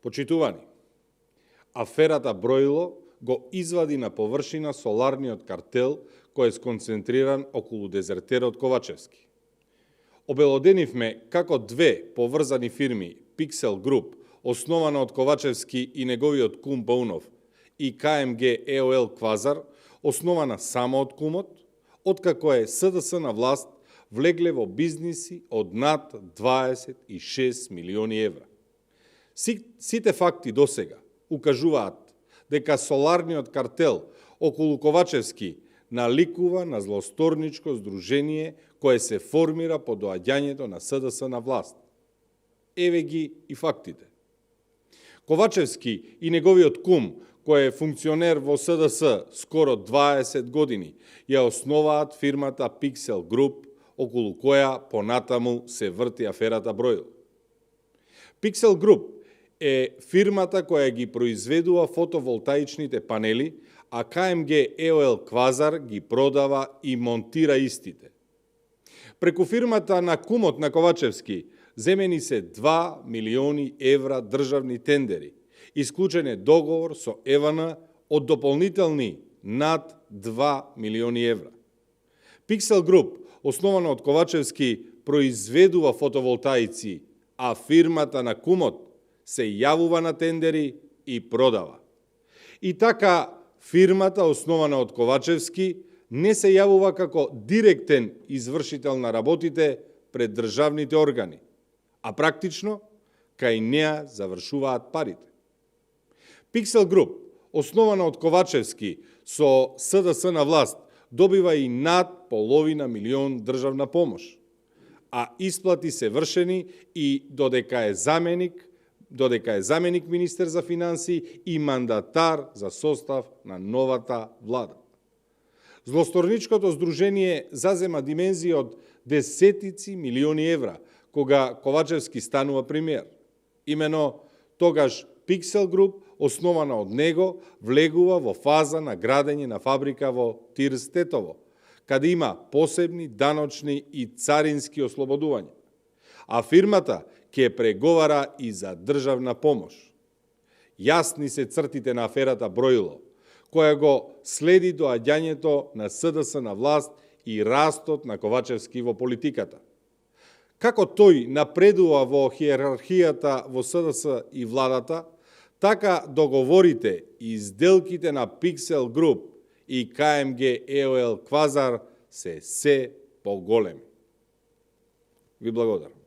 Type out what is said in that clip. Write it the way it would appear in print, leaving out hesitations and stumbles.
Почитувани, аферата Броило го извади на површина соларниот картел кој е сконцентриран околу дезертерот Ковачевски. Обелоденивме како две поврзани фирми, Pixel Group, основана од Ковачевски и неговиот кум Паунов, и KMG EOL Квазар, основана само од кумот, откако е СДС на власт, влегле во бизниси од над 26 милиони евра. Сите факти досега укажуваат дека соларниот картел околу Ковачевски наликува на злосторничко здружение кое се формира по доаѓањето на СДС на власт. Еве ги и фактите. Ковачевски и неговиот кум, кој е функционер во СДС скоро 20 години, ја основаат фирмата Pixel Group, околу која понатаму се врти аферата Броил. Pixel Group е фирмата која ги произведува фотоволтаичните панели, а KMG EOL Квазар ги продава и монтира истите. Преку фирмата на кумот на Ковачевски земени се 2 милиони евра државни тендери. Исклучен е договор со ЕВН од дополнителни над 2 милиони евра. Pixel Group, основана од Ковачевски, произведува фотоволтаици, а фирмата на кумот се јавува на тендери и продава. И така, фирмата, основана од Ковачевски, не се јавува како директен извршител на работите пред државните органи, а практично, кај неа завршуваат парите. Pixel Group, основана од Ковачевски со СДС на власт, добива и над половина милион државна помош, а исплати се вршени и додека е заменик министер за финансии и мандатар за состав на новата влада. Злосторничкото здружение зазема димензија од десетици милиони евра, кога Ковачевски станува премиер. Имено тогаш Pixel Group, основана од него, влегува во фаза на градење на фабрика во Тирстетово, каде има посебни даночни и царински ослободувања. А фирмата ќе преговара и за државна помош. Јасни се цртите на аферата Броило, која го следи доаѓањето на СДС на власт и растот на Ковачевски во политиката. Како тој напредува во хиерархијата во СДС и владата, така договорите и сделките на Pixel Group и KMG EOL Квазар се поголеми. Ви благодарам.